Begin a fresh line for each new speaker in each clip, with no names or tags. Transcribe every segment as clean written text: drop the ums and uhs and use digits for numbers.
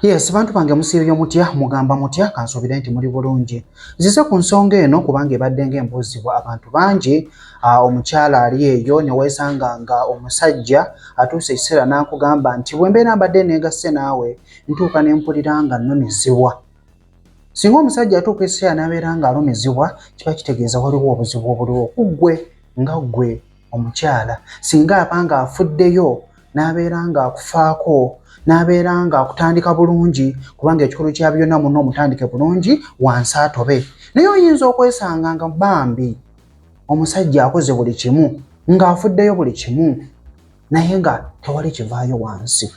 Yes, bantu bange musiibye mutya, mugamba mutya, kansuubire nti muli bulungi. Nzize ku nsonga eno kubanga ebadde ng'embuuzibwa abantu bangi. Omukyala ali eyo ne weesanga nga omusajja atuuse ekiseera n'akugamba nti bwe mbeera mbadde neegasse naawe ntuuka ne mpulira nga nnumizibwa. Singa omusajja atuuka ekiseera n'abeera ng'alumizibwa, kiba kitegeeza waliwo obuzibu obuliwo ku ggwe nga ggwe omukyala. Singa aba ng'afuddeyo n'abeera ng'akufaako n'abeera ng'akutandika bulungi, kubanga ekikulu kya byonna munno omutandike bulungi wansi atobe. Naye oyinza okwesanga nga bambi omusajja akoze buli kimu ng'afuddeyo buli kimu naye nga tewali kivaayo wansi.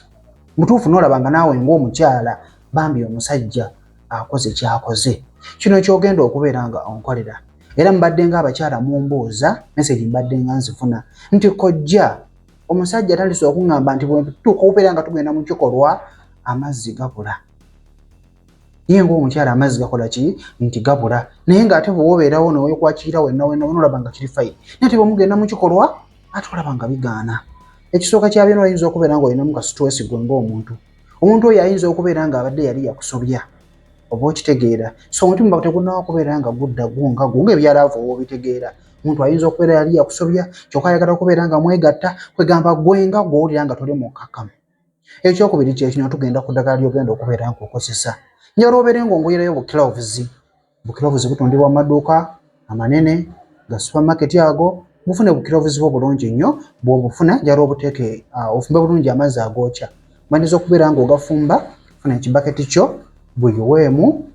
Mutuufu n'olaba nga naawe ng'omukyala bambi omusajja akoze kyakoze. Kino ky'ogenda okubeera nga onkolera. Era mbadde nga abakyala mumbuuza message mbadde nga nzifuna nti kojja omusajja atandise okuŋŋamba nti bwetutuuka okubeera nga tugenda mu kikolwa amazzi gabula. Ye ng'omukyala amazzi gakola ki nti gabula, naye ng'ate bw'obeerawo neweekwakirira wenna wenna wenna olaba nga kiri fine, naye ate bwemugenda mu kikolwa ate olaba nga bigaana. Ekisooka kya byonna oyinza okubeera ng'olinamu ka stress gwe ng'omuntu. Omuntu oyo ayinza okubeera ng'abadde yali yakusobya oba okitegeera, so omutima tegunnaba kubeera nga gudda gunga gunga ebyalaavu oba obitegeera. Omuntu ayinza okubeera yali yakusobya kyokka ayagala okubeera nga mwegatta, kwegamba gwe nga gw'owulira nga toli mukkakkamu. Ekyokubiri kye kino, tugenda ku ddagala ly'ogenda okubeera ng'okozesa. Njagala obeere ng'onguyirayo bu cloves. Bu cloves butundibwa mu maduuka amanene ga supermarket ago, bufune bu cloves bwo bulungi nnyo. Bw'obufuna njagala obuteeke ofumbe bulungi amazzi agookya. Maliriza okubeera ng'ogafumba, funa ekibaketi kyo buyiweemu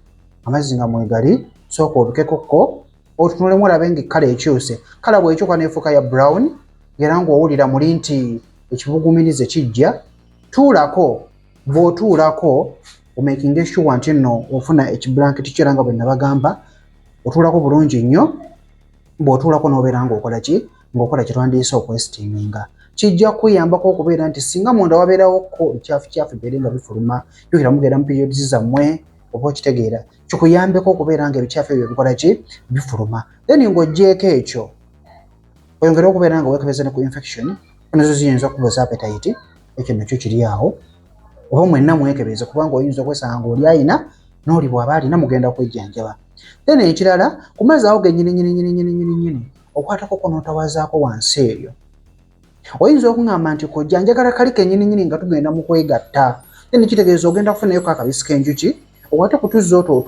amazzi nga mwegali, sooka obikekokko otunulemu olabe ng'ekkala ekyuse. Kkala bw'ekyuka n'efuuka ya brown era ng'owulira muli nti ekibugumirize kijja, tuulako. Bw'otuulako omakinga sure nti nno ofuna ekiblanketi kyo era nga bwe nabagamba otuulako bulungi nnyo. Bw'otuulako n'obeera ng'okola ki, ng'okola kye twandiyise okwesitiiminga, kijja kukuyambako okubeera nti singa munda wabeerawo ko ebikyafu bibeere nga bifuluma. Jjukira mugenda mu periods zammwe oba okitegeera, kikuyambeko okubeera nga ebikyafu ebyo bikola ki, bifuluma. Then ng'oggyeeko ekyo oyongere okubeera nga weekebeza ne ku infection nazo ziyinza okuba appetite, ekyo nakyo kiri awo, oba mwenna mwekebeze kubanga oyinza okwesanga ng'oli ayina n'oli bw'aba alina mugenda kwejjanjaba. Then ekirala ku mazzi ago gennyini nyini nyini nyini nyini nyini okwatako ko n'otawazaako wansi eyo. Oyinza okuŋŋamba nti kojja njagala kali kennyini nyini nga tugenda mu kwegatta, then kitegeeza ogenda kufunayo ko akabisi k'enjuki okwate ku tuzzi otwo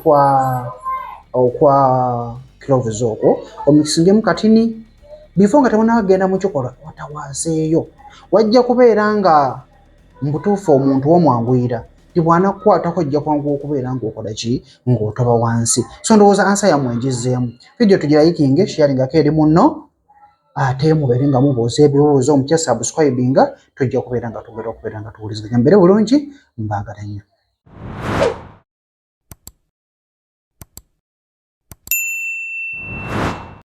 okwa cloves okwo omikisingemu katini before nga temunnagenda mu kikolwa otawaazeeyo. Wajja kubeera nga mu butuufu omuntu womwanguyira nti bw'anakukwatako ojja kwanguwa okubeera ng'okola ki, ng'otoba wansi. So ndowooza ansa yammwe ngizzeemu. Vidiyo tugirayikinge, sharingako eri munno, ate mubeere nga mubuuza ebibuuzo, omutya subscribinga, tujja kubeera nga tugenda okubeera nga tuwuliziganya. Mbeere bulungi, mbaagala nnyo.